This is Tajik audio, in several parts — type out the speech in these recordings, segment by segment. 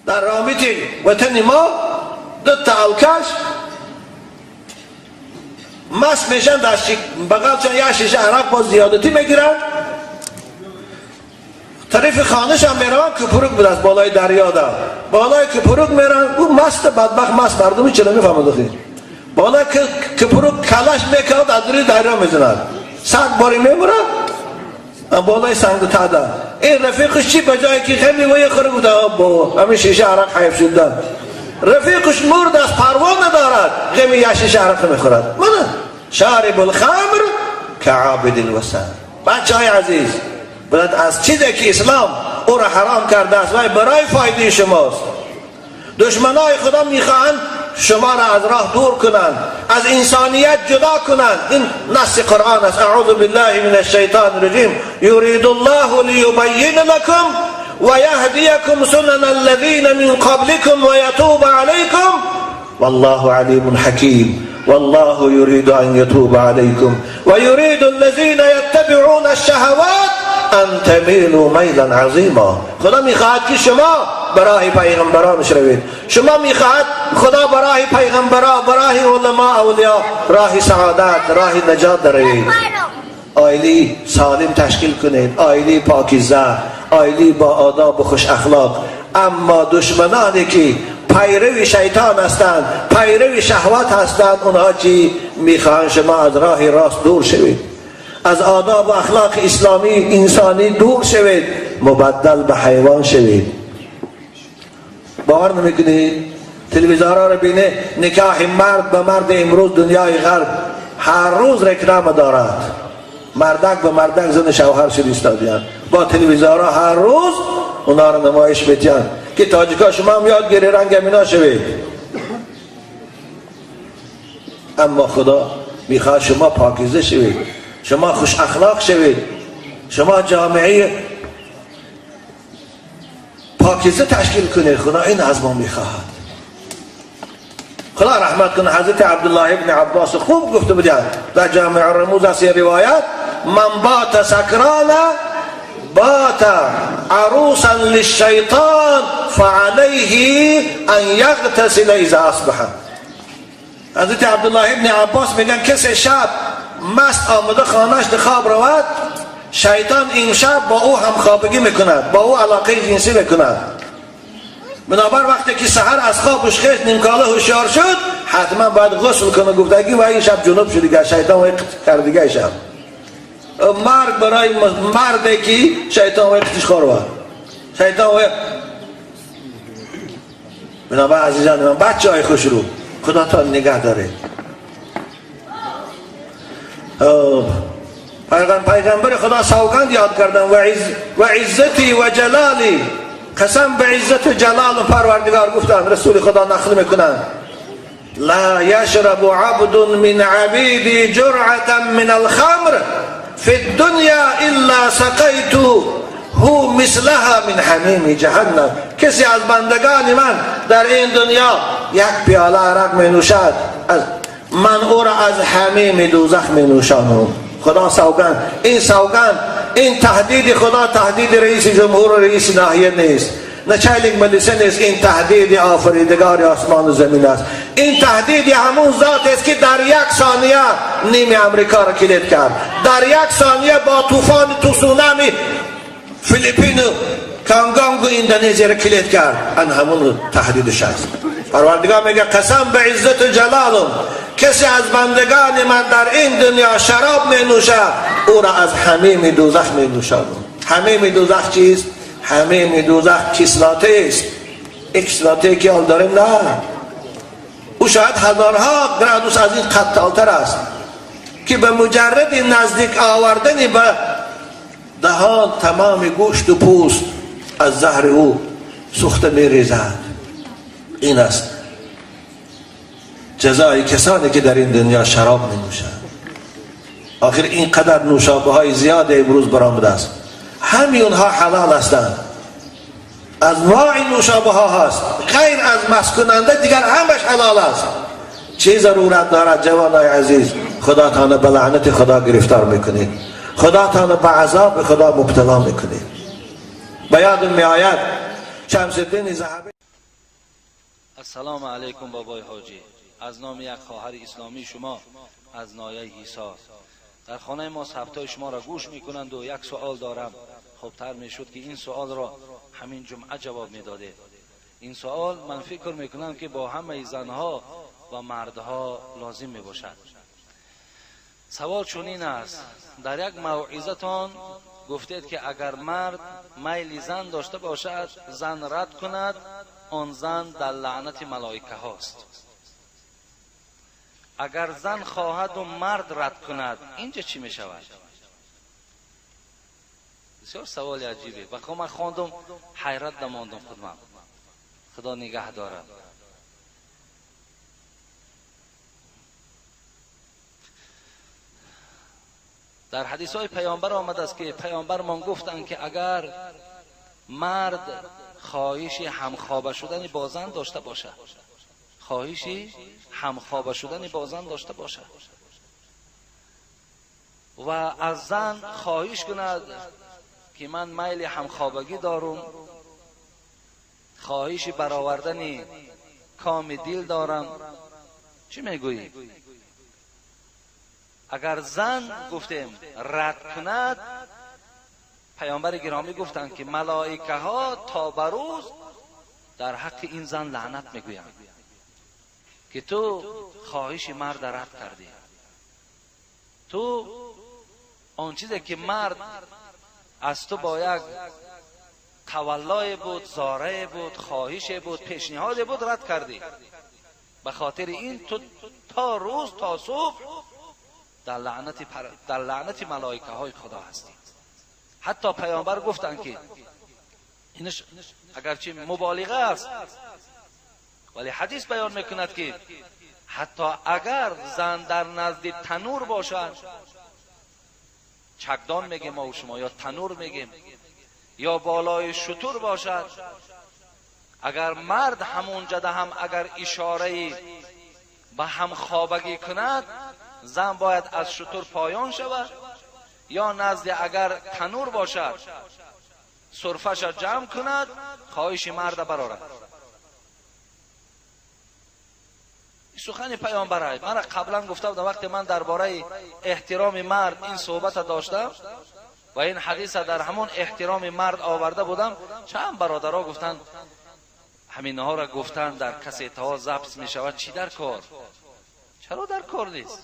در رابط وطن ما دو تا الکش مست میشن، در بغلشان یک شیشه عرق باز زیادتی میگیرن، طرف خانه‌ش هم میرون، کپروک بود از بالای دریا ده، بالای کپروک میرن، او مست بدبخت مست مردمی چرا میفهمد آخه، بالای کپروک کلش میکند، از روی دریا میزند، 100 باری میموره بالای سنگ تاده. این رفیقش چی به جایی که خیلی وی خوره بوده با همین شیشه عرق حیف شده، رفیقش مرد از پروا ندارد، غمی یه شیشه عرق میخورد. من شارب الخمر كعابد الوثن. بچه های عزیز، باید از چیزی که اسلام او را حرام کرده است و برای فایده شماست. دشمنای خدا میخواهند شما را از راه دور کنند، از انسانیت جدا کنند. این نص قرآن است. اعوذ بالله من الشیطان الرجیم. یرید الله لیبین لکم و یهدیکم سنن الذین من قبلکم و یتوب علیکم والله علیم حکیم. والله يريد أن يتوب عليكم ويريد الذين يتبعون الشهوات أن تميلوا ميلا عظيما. خدا میخواهد که شما برای پیغمبرانش روید. شما میخواهد خدا برای پیغمبران، برای علما، اولیا راه سعادت، راه نجات دروید. عائله سالم تشکیل کنید، عائله پاکیزه، عائله با آداب و خوش اخلاق. اما دشمنانی که پیرو شیطان هستند، پیرو شهوت هستند، اونها چی میخواهند؟ شما از راه راست دور شوید، از آداب و اخلاق اسلامی انسانی دور شوید، مبدل به حیوان شوید. باور نمیکنید؟ تلویزیون رو بینه، نکاح مرد به مرد امروز دنیای غرب هر روز رکلام دارد. مردک به مردک زن شوهر شد ایستادیان، با تلویزیون هر روز اونا رو نمایش میتیان که تاجیکا شما هم یاد گیری رنگ امینا شوید. اما خدا میخواد شما پاکیزه شوید، شما خوش اخلاق شوید، شما جامعه پاکیزه تشکیل کنید. خدا این از ما میخواهد. خدا رحمت کنه حضرت عبدالله ابن عباس، خوب گفته بودن، در جامع الرموز است روایت: من بات سکران بات عروسا للشیطان فعلیه ان یغتسل اذا اصبح. حضرت عبدالله ابن عباس میگن کسی شب مست آمده خانهش خواب رود، شیطان این شب با او همخوابگی میکند، با او علاقه جنسی میکند. بنابر وقتی که سحر از خوابش خیست، نیمکاله هوشیار شد، حتما باید غسل کنه. گفتگی و این شب جنوب شد دیگه، شیطان و کرد دیگه. شب مرگ برای مردی که شیطان و قتش خورد شیطان و. بنابر عزیزان من، بچه های خوش رو، خدا تا نگه داره. پیغمبر خدا سوگند یاد کردن: و عزتی و جلالی، قسم به عزت و جلال و پروردگار. گفتن رسول خدا، نقل میکنن: لا یشرب عبد من عبیدی جرعة من الخمر فی الدنیا الا سقیته مثلها من حمیم جهنم. کسی از بندگان من در این دنیا یک پیاله عرق می نوشد، از من او را از حمیم دوزخ می نوشانم. خدا سوگند. این سوگند، این تهدید خدا تهدید رئیس جمهور و رئیس ناحیه نیست، начальник ملیسه نیست. این تهدید آفریدگار آسمان و زمین است. این تهدید همون ذات است که در یک ثانیه نیم امریکا را کلید کرد، در یک ثانیه با طوفان تسونامی فیلیپین و کانگانگ و اندونزیا را کلید کرد. ان همون تهدیدش است. پروردگار میگه قسم به عزت و جلالم، کسی از بندگان من در این دنیا شراب می نوشد، او را از حمیم دوزخ می نوشانم. حمیم دوزخ چیست؟ حمیم دوزخ کسلاته است. کسلاته که حال داریم نه، او شاید هزارها گرادوس از این قتالتر است که به مجرد نزدیک آوردن به دهان تمام گوشت و پوست از زهر او سوخته می ریزد. این است جزای کسانی که در این دنیا شراب می نوشند. آخر اینقدر نوشابه های زیاد امروز برآمده است، همین اونها حلال هستند. از نوع نوشابه ها هست، غیر از مست کننده دیگر همش حلال است. چه ضرورت دارد جوانای عزیز؟ خدا تانه به لعنت خدا گرفتار میکنید، خدا تانه به عذاب خدا مبتلا میکنید. به یادم میآید شمس الدین ذهبی Ассалому алайкум бобои ҳоҷӣ. Аз номи як хоҳари исломии шумо аз ноҳияи Ҳисор. Дар хонаи мо сабтҳои шуморо гӯш мекунанд ва як суол дорам. Хубтар мешуд ки ин суолро ҳамин ҷумъа ҷавоб медодед. Ин суол ман фикр мекунам ки бо ҳамаи занҳо ва мардҳо лозим мебошад. Савол чунин аст: дар як мавъизатон гуфтед ки агар мард майли зан дошта бошад, зан рад кунад, он зан дар лаънати малоикаҳост. Агар зан хоҳаду мард рад кунад, инҷа чӣ мешавад? Бисёр саволи аҷибе. Вақто ман хондум, ҳайрат намондум худман. Худо нигаҳ дорад. Дар ҳадисҳои паёмбар омадааст ки паёмбармон гуфтанд ки агар мард хоҳиши ҳамхоба шудани бо зан дошта бошад, хоҳиши ҳамхоба шудани бо зан дошта бошад ва аз зан хоҳиш кунад ки ман майли ҳамхобагӣ дорум, хоҳиши баровардани коми дил дорам, чӣ мегӯӣ? Агар зан гуфтем рад кунад, паёмбари гиромӣ гуфтанд ки малоикаҳо то ба рӯз дар ҳаққи ин зан лаънат мегӯянд ки ту хоҳиши марда рад кардӣ, ту он чизе ки мард аз ту бо як таваллое буд, зорае буд, хоҳише буд, пешниҳоде буд, рад кардӣ. Ба хотири ин ту то рӯз то субҳ дар лаънати малоикаҳои худо ҳастӣ. Ҳатто паёмбар гуфтанд ки инаш агарчи муболиға аст, вале ҳадис баён мекунад ки ҳатто агар зан дар назди танур бошад, чакдон мегем мо шумо ё танур мегем, ё болои шутур бошад, агар мард ҳамонҷода ҳам агар ишораи ба ҳамхобагӣ кунад, зан бояд аз шутур поён шавад, ё назди агар танур бошад сурфаша ҷамъ кунад, хоҳиши марда барорад. Сухани паёмбар аст. Мана қаблан гуфта будам, вақте ман дар бораи эҳтироми мард ин суҳбата доштам ва ин ҳадиса дар ҳамон эҳтироми мард оварда будам, чанд бародаро гуфтанд ҳаминҳоро гуфтан дар кассетаҳо забт мешавад, чӣ дар кор? Чаро дар кор нест?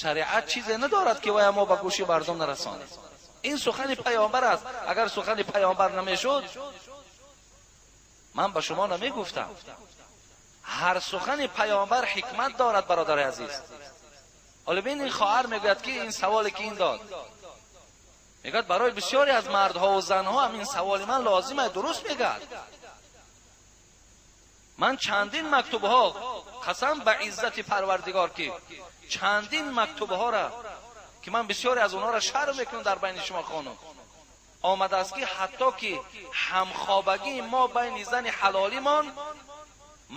Шариат чизе надорад ки вая мо ба гӯши мардум нарасонем. Ин сухани паёмбар аст. Агар сухани паёмбар намешуд, ман ба шумо намегуфтам. Ҳар сухани паёмбар ҳикмат дорад, бародари азиз. Ҳоло бин, ин хоҳар мегӯяд ки ин саволе ки ин дод, мегӯяд барои бисёре аз мардҳо ва занҳо ҳам ин саволи ман лозим аст. Дуруст мегӯяд. Ман чандин мактубҳо, қасам ба иззати парвардигор, ки чандин мактубҳоро ки ман бисёре аз онҳоро шарм мекунам дар байни шумо хонум, омадааст ки ҳатто ки ҳамхобагии мо байни зани ҳалолимон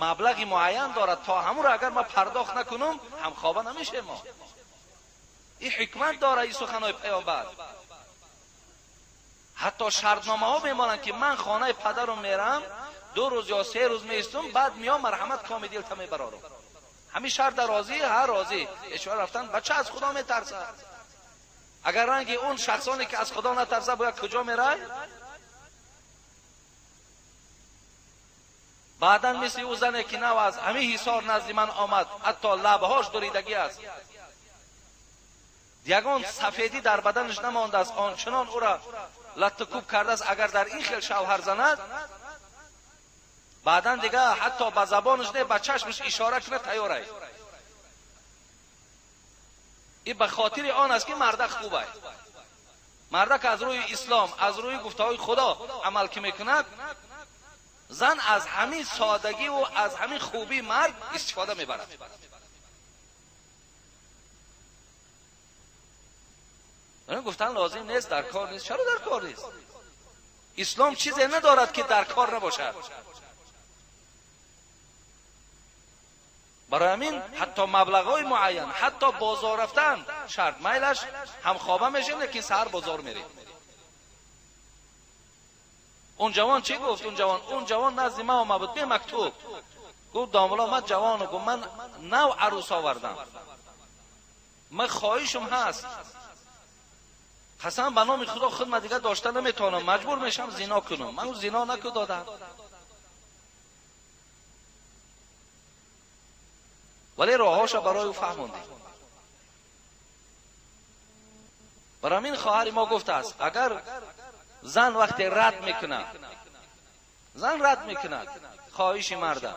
маблағи муайян дорад, то ҳамонро агар ман пардохт накунам ҳамхоба намешем мо. Ин ҳикмат дорад ин суханҳои паёмбар. Ҳатто шартномаҳо мемонанд ки ман хонаи падарам мерам, 2 рӯз ё 3 рӯз меистум, баъд меом, марҳамат коми дилта мебарорам. Ҳамин шарт розӣ, ҳар розӣ. Ишора рафтан бача аз худо метарсад. Агар ранги он шахсоне ки аз худо натарсад, бояд куҷо мерай? Баъдан мисли ӯ зане ки нав аз ҳамин ҳисор назди ман омад, ҳатто лабҳош дуридагӣ аст, ягон сафедӣ дар баданаш намондааст, ончунон ӯра латтукӯб кардааст. Агар дар ин хел шавҳар занад, баъдан дига ҳатто ба забонаш не, ба чашмаш ишора кунад тайёр аст. Ин ба хотири он аст ки мардак хуб аст. Мардак аз рӯи ислом, аз рӯи гуфтаҳои худо амал ки мекунад, зан аз ҳамин содагӣ ва аз ҳамин хубии мард истифода мебарад. Гуфтан лозим нест, дар кор нест. Чаро дар кор нест? Ислом чизе надорад ки дар кор набошад. Барои ҳамин ҳатто маблағҳои муайян, ҳатто бозор рафтан шарт, майлаш ҳамхоба мешавем, лекин саҳар бозор мерем. اون جوان چی گفت؟ اون جوان نزد ما آمد بود به مکتوب، گفت داملا من جوانم، گفت من نو عروس آوردم، من خواهشم هست، قسم به نام خدا خود من دیگه داشته نمیتونم، مجبور میشم زنا کنم. من اون زنا نکو دادم. ولی راهاش برای او فهموندیم. برای این خواهر ما گفته است اگر زن وقتی رد میکنه، زن رد میکنه خواهش مرد،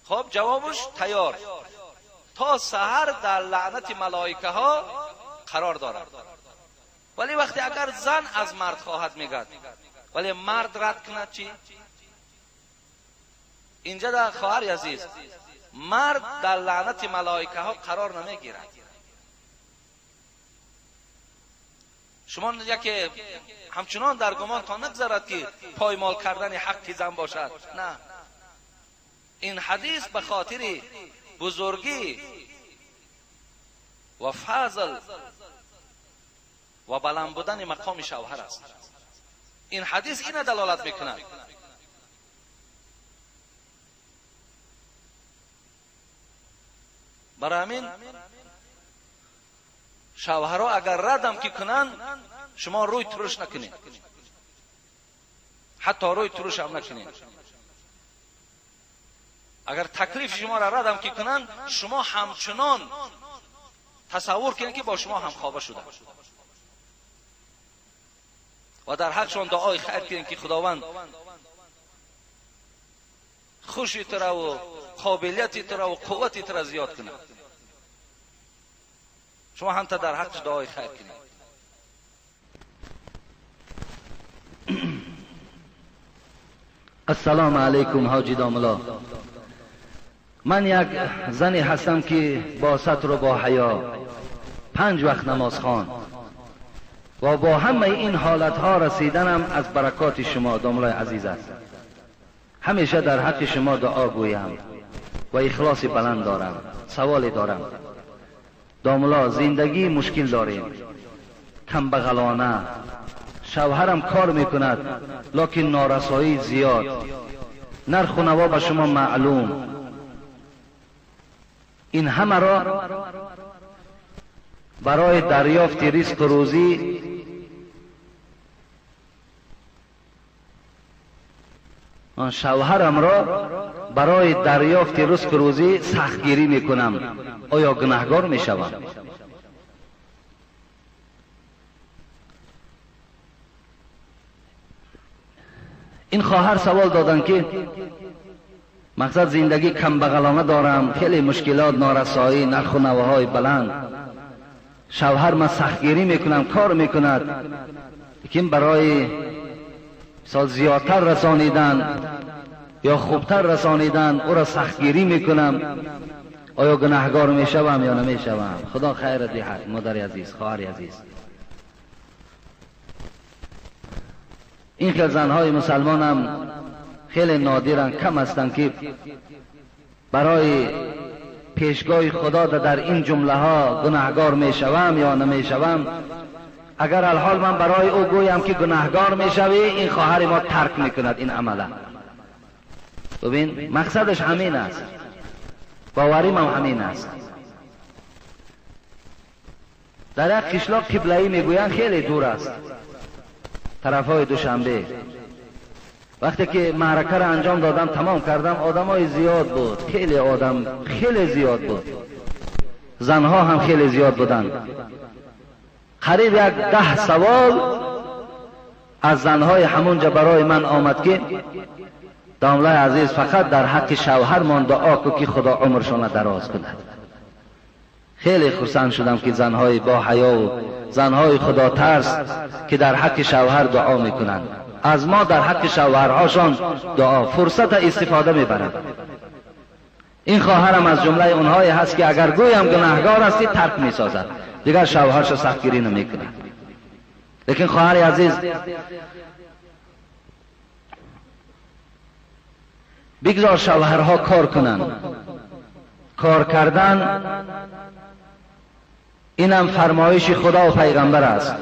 خب جوابش تیار، تا سحر در لعنت ملائکه ها قرار دارد. ولی وقتی اگر زن از مرد خواهد میگد ولی مرد رد کند چی؟ اینجا در خواهر عزیز مرد در لعنت ملائکه ها قرار نمیگیرد. شما یکی همچنان در گمان تا نگذارد که پایمال کردن حق زن باشد، نه، این حدیث به خاطر بزرگی و فضل و بلند بودن مقام شوهر است. این حدیث اینه دلالت میکند. برای همین شوهرها اگر ردم که کنن شما روی ترش نکنید، حتی روی ترش هم نکنید. اگر تکلیف شما را ردم که کنن شما همچنان تصور کنید که با شما همخوابه شده و در حقشان دعای خیر کنید که خداوند خوشی تو را و قابلیتی تو را و قوتی تو را زیاد کند. شما هم تا در حقش دعای خیر کنید. السلام علیکم حاجی داملا. من یک زنی هستم که با ستر و با حیا 5 وقت نماز خوان و با همه این حالتها رسیدنم از برکات شما داملای عزیز است. همیشه در حق شما دعا گویم و اخلاص بلند دارم. سوالی دارم داملا، زندگی مشکل داریم، کم بغلانه، شوهرم کار میکند لکن نارسایی زیاد، نرخ و نوا به شما معلوم، این همه را برای دریافت رزق روزی شوهرم را برای دریافت رزق روزی سختگیری میکنم، آیا گناهگار میشوم؟ این خواهر سوال دادن که مقصد زندگی کم بغلانه دارم، خیلی مشکلات، نارسایی، نرخ و نواهای بلند، شوهر من سختگیری میکنم، کار میکند، لیکن برای مثال زیادتر رسانیدن یا خوبتر رسانیدن او را سختگیری میکنم، آیا گناهگار میشوم یا نمیشوم؟ خدا خیر دهد مادر عزیز، خواهر عزیز. این خیلی زنهای مسلمانم خیلی نادرن، کم هستند که برای پیشگاه خدا در این جمله ها گناهگار میشوم یا نمیشوم. اگر الحال من برای او گویم که گناهگار میشوی، این خواهر ما ترک میکند این عمله. ببین مقصدش همین است، باوریم هم همین است. در یک قشلاق قبله‌ای میگویند خیلی دور است، طرفهای دوشنبه. وقتی که معرکه را انجام دادم، تمام کردم، آدمای زیاد بود، خیلی آدم خیلی زیاد بود، زنها هم خیلی زیاد بودند. قریب 10 سوال از زنهای همونجا برای من آمد که داملای عزیز فقط در حق شوهرمان دعا کن که خدا عمرشان دراز کند. خیلی خرسند شدم که زنهای با حیا و زنهای خدا ترس که در حق شوهر دعا میکنند، از ما در حق شوهرهاشان دعا فرصت استفاده میبرند. این خواهرم از جمله اونهایی هست که اگر گویم گناهگار هستی ترک میسازد، دیگر شوهرش سختگیری نمیکند. لیکن خواهر عزیز بگذار شوهرها کار کنند. کار کردن اینم فرمایش خدا و پیغمبر است.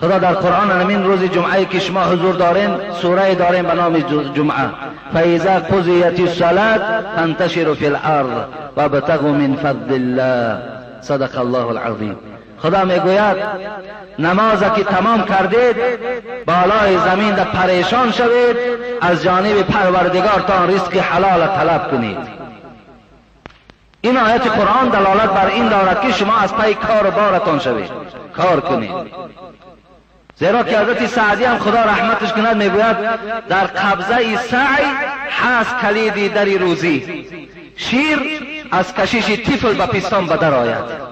خدا در قرآن همین روز جمعه که شما حضور دارین سوره دارین به نام جمعه، فاذا قضیت الصلاة فانتشروا فی الارض وابتغوا من فضل الله، صدق الله العظیم. خدا میگوید نماز که تمام کردید بالای زمین در پریشان شوید، از جانب پروردگار تا رزق حلال طلب کنید. این آیت قرآن دلالت بر این دارد که شما از پی کار و بارتان شوید، کار کنید. زیرا که حضرت سعدی هم خدا رحمتش کند میگوید در قبضه سعی هست کلیدی در روزی، شیر از کشش طفل به پستان به در آید.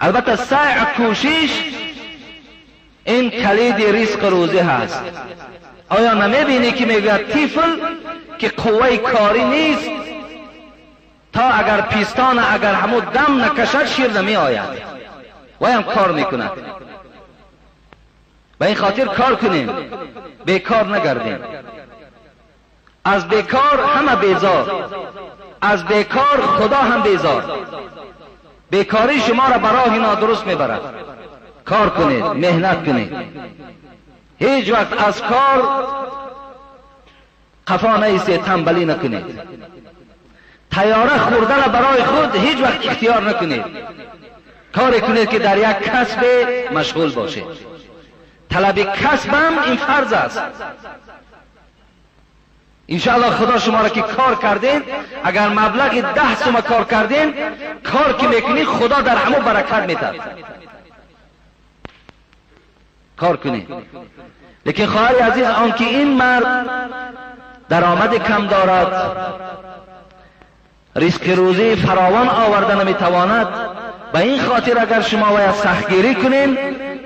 البته سعی کوشش این کلید رزق روزی هست. آیا نمیبینی که میگوید طفل که قوه کاری نیست، تا اگر پیستان اگر همو دم نکشد شیر نمی آید، وی هم کار میکند. به این خاطر کار کنیم، بیکار نگردیم. از بیکار همه بیزار، از بیکار خدا هم بیزار. بیکاری شما را به راه نادرست میبرد. کار کنید، مهنت کنید، هیچ وقت از کار قفا نیستید، تنبلی نکنید. تیاره خوردن برای خود هیچ وقت اختیار نکنید. کاری کنید که در یک کسب مشغول باشید. طلب کسب هم این فرض است. انشاءالله خدا شما را که کار کردین، اگر مبلغ 10 سومه کار کردین، کار که میکنی خدا در همو برکت میداد. کار کنید. لیکن خواهر عزیز، آنکه این مرد درآمد کم دارد، رزق روزی فراوان آورده نمیتواند، به این خاطر اگر شما باید سختگیری کنین،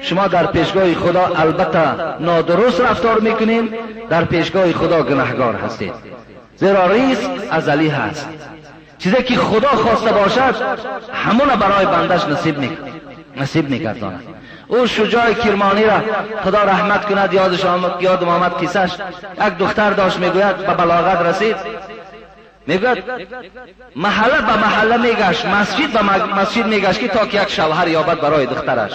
شما در پیشگاه خدا البته نادرست رفتار میکنین، در پیشگاه خدا گناهگار هستید. زیرا رزق ازلی هست، چیزی که خدا خواسته باشد همون برای بندش نصیب میگرداند. او شجاع کرمانی را خدا رحمت کند، یادش آمد، یادم آمد قصه‌اش. یک دختر داشت، میگوید به بلاغت رسید، میگوید محله به محله میگشت، مسجد به مسجد میگشت که تا که یک شوهر یابد برای دخترش.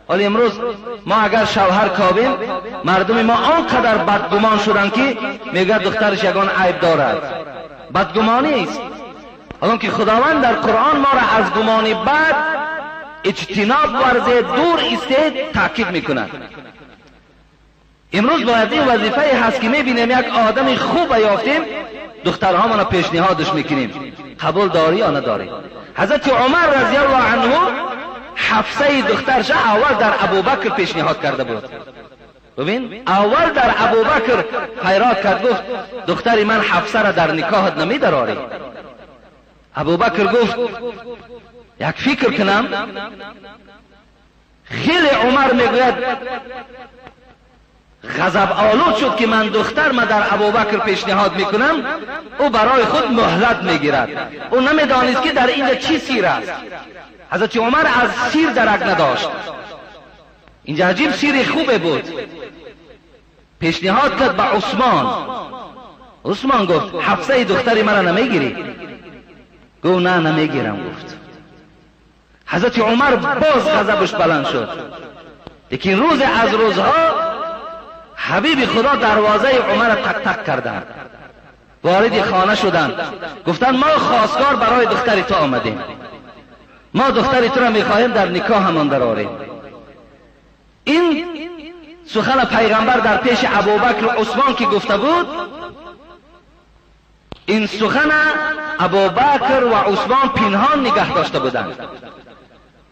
ولی امروز ما اگر شوهر کابیم، مردم ما آنقدر بدگمان شدن که میگوید دخترش یگان عیب دارد. بدگمانی است. حالا که خداوند در قرآن ما را از گمان بد اجتناب ورزید، دور ایستید، تاکید میکند. امروز باید این وظیفه هست که میبینیم یک آدم خوب یافتیم، دخترها ما پیشنهادش میکنیم، قبول داری یا نداری. حضرت عمر رضی الله عنه حفصه دخترش اول در ابوبکر پیشنهاد کرده بود. ببین، اول در ابوبکر خیرات کرد، گفت دختری من حفصه را در نکاحت نمیدراری. ابوبکر گفت یک فکر کنم. خیلی عمر میگوید غضب آلود شد که من دختر ما در ابوبکر پیشنهاد میکنم، او برای خود مهلت میگیرد. او نمیدانست که در اینجا چی سیر است. حضرت عمر از سیر درک نداشت. اینجا عجیب سیر خوبه بود. پیشنهاد کرد به عثمان. عثمان گفت حفصه دختری مرا نمیگیری؟ گفت نه نمیگیرم. گفت حضرت عمر باز غضبش بلند شد. لیکن روز از روزها حبیب خدا دروازه عمر تک تک کردند، وارد خانه شدند، گفتند ما خواستگار برای دختری تو آمدیم، ما دختری تو را میخواهیم در نکاح همان درآریم. این سخن پیغمبر در پیش ابوبکر و عثمان که گفته بود، این سخن ابوبکر و عثمان پنهان نگه داشته بودند.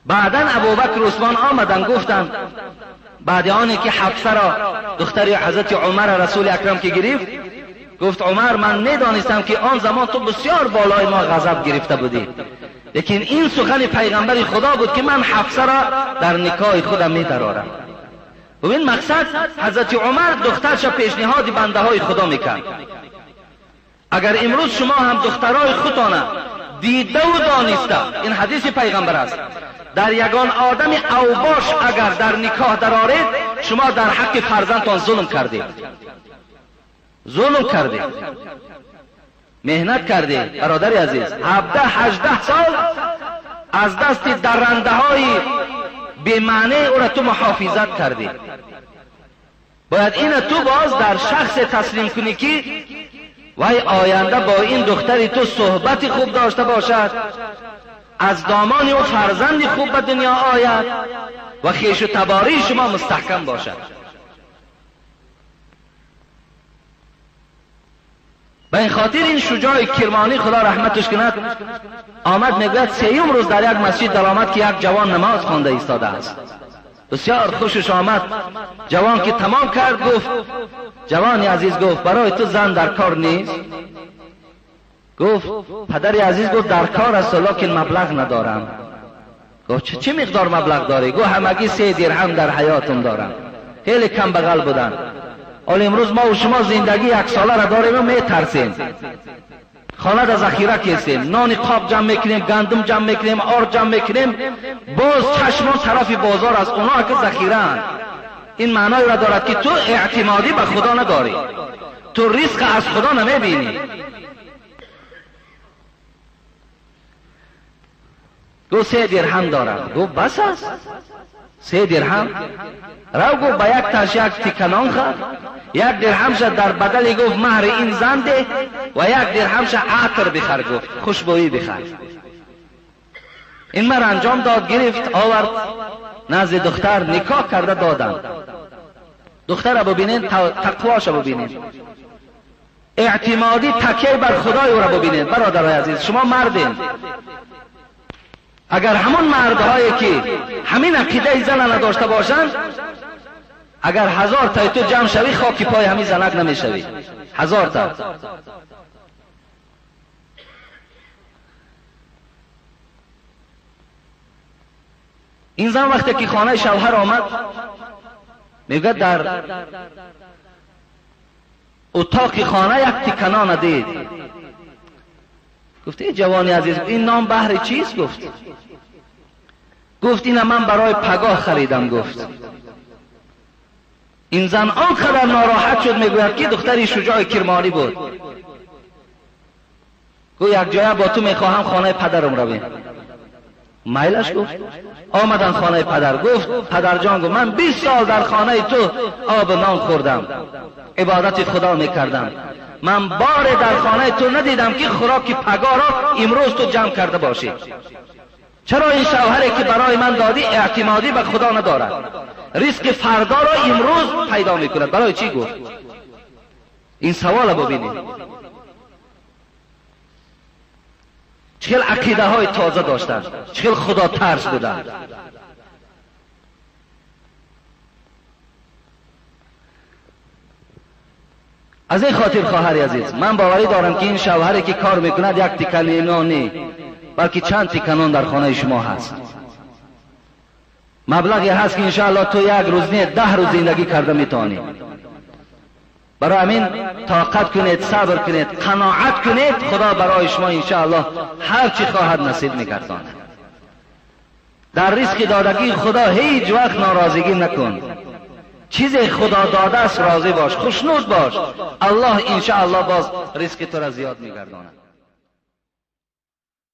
بعدا ابوبکر و عثمان آمدند، گفتند بعد آنی که حفصه را دختر حضرت عمر رسول اکرم که گرفت، گفت عمر من میدانستم که آن زمان تو بسیار بالای ما غضب گرفته بودی، لیکن این سخن پیغمبر خدا بود که من حفصه را در نکاح خودم میدرارم. ببین مقصد حضرت عمر دخترش پیشنهاد بنده های خدا میکرد. اگر امروز شما هم دخترای خودتان دیده و دانسته، این حدیث پیغمبر است، در یگان آدم اوباش اگر در نکاح درآرید، شما در حق فرزندتان ظلم کردید، ظلم کردید، مهنت کردید. برادر عزیز، 17 18 سال از دست درنده های بی‌معنی او را تو محافظت کردی. باید این تو باز در شخص تسلیم کنی که وی آینده با این دختری تو صحبت خوب داشته باشد، از دامان او فرزند خوب به دنیا آید و خویش و تباری شما مستحکم باشد. به این خاطر این شجاع کرمانی خدا رحمتش کند آمد، میگوید سیوم روز در یک مسجد در آمد که یک جوان نماز خوانده ایستاده است. بسیار خوشش آمد. جوان که تمام کرد گفت جوان عزیز، گفت برای تو زن در کار نیست؟ گفت پدر عزیز، گفت در کار است لکن مبلغ ندارم. گفت چه مقدار مبلغ داری؟ گفت همگی 3 درهم در حیاتم دارم. خیلی کم بغل بودن. حالا امروز ما و شما زندگی یک ساله را داریم و میترسیم، خانه را ذخیره کردیم، نان قاب جمع میکنیم، گندم جمع میکنیم، آرد جمع میکنیم، باز چشمان طرف بازار است، اونا که ذخیره اند. این معنای را دارد که تو اعتمادی به خدا نداری، تو ریسک از خدا نمیبینی. گفت 3 درهم دارم. گفت بس است 3 درهم؟ رو گفت به یک تاش یک تیکه نان خر، 1 درهم شد در بدل گفت مهر این زن ده و 1 درهم شد عطر بخر، گفت خوشبویی بخر. این مر انجام داد، گرفت آورد نزد دختر، نکاح کرده دادن. دختر را ببینین، تقواش را ببینین، اعتمادی تکیه بر خدای او را ببینین. برادرای عزیز شما مردین، اگر همون مردهایی که همین عقیده زن نداشته باشند، اگر 1000 تا تو جمع شوی خاکی پای همین زنک نمیشوی. 1000 تا. این زن وقتی که خانه شوهر آمد، میگه در اتاق خانه یک تیکه نان دید. گفت ای جوانی عزیز، این نام بهر چیست؟ گفت اینم من برای پگاه خریدم. گفت این زن آنقدر ناراحت شد، میگوید که دختری شجاع کرمانی بود. گفت یک جای با تو میخواهم خانه پدرم رویم. میلش گفت. آمدن خانه پدر. گفت پدر جان، گفت من 20 سال در خانه تو آب نان خوردم، عبادت خدا میکردم، من بار در خانه تو ندیدم که خوراک پگاه را امروز تو جمع کرده باشی. چرا این شوهری که برای من دادی اعتمادی به خدا ندارد، ریسک فردا را امروز پیدا میکند؟ برای چی؟ گفت این سوال ببینید چه عقیده های تازه داشتند، چه خدا ترس بودند. از این خاطر خواهر عزیز، من باوری دارم که این شوهری که کار میکند یک تیکه نان نی، بلکه چند تیکه نان در خانه شما هست. مبلغی هست که انشاءالله تو یک روز نه 10 روز زندگی کرده میتونی. برای همین طاقت کنید، صبر کنید، قناعت کنید، خدا برای شما انشاءالله هر چی خواهد نصیب میگرداند. در ریسک دادگی خدا هیچ وقت ناراضگی نکن. چیزی خدا داده است راضی باش، خوشنود باش، الله انشاءالله باز ریسک تو را زیاد میگرداند.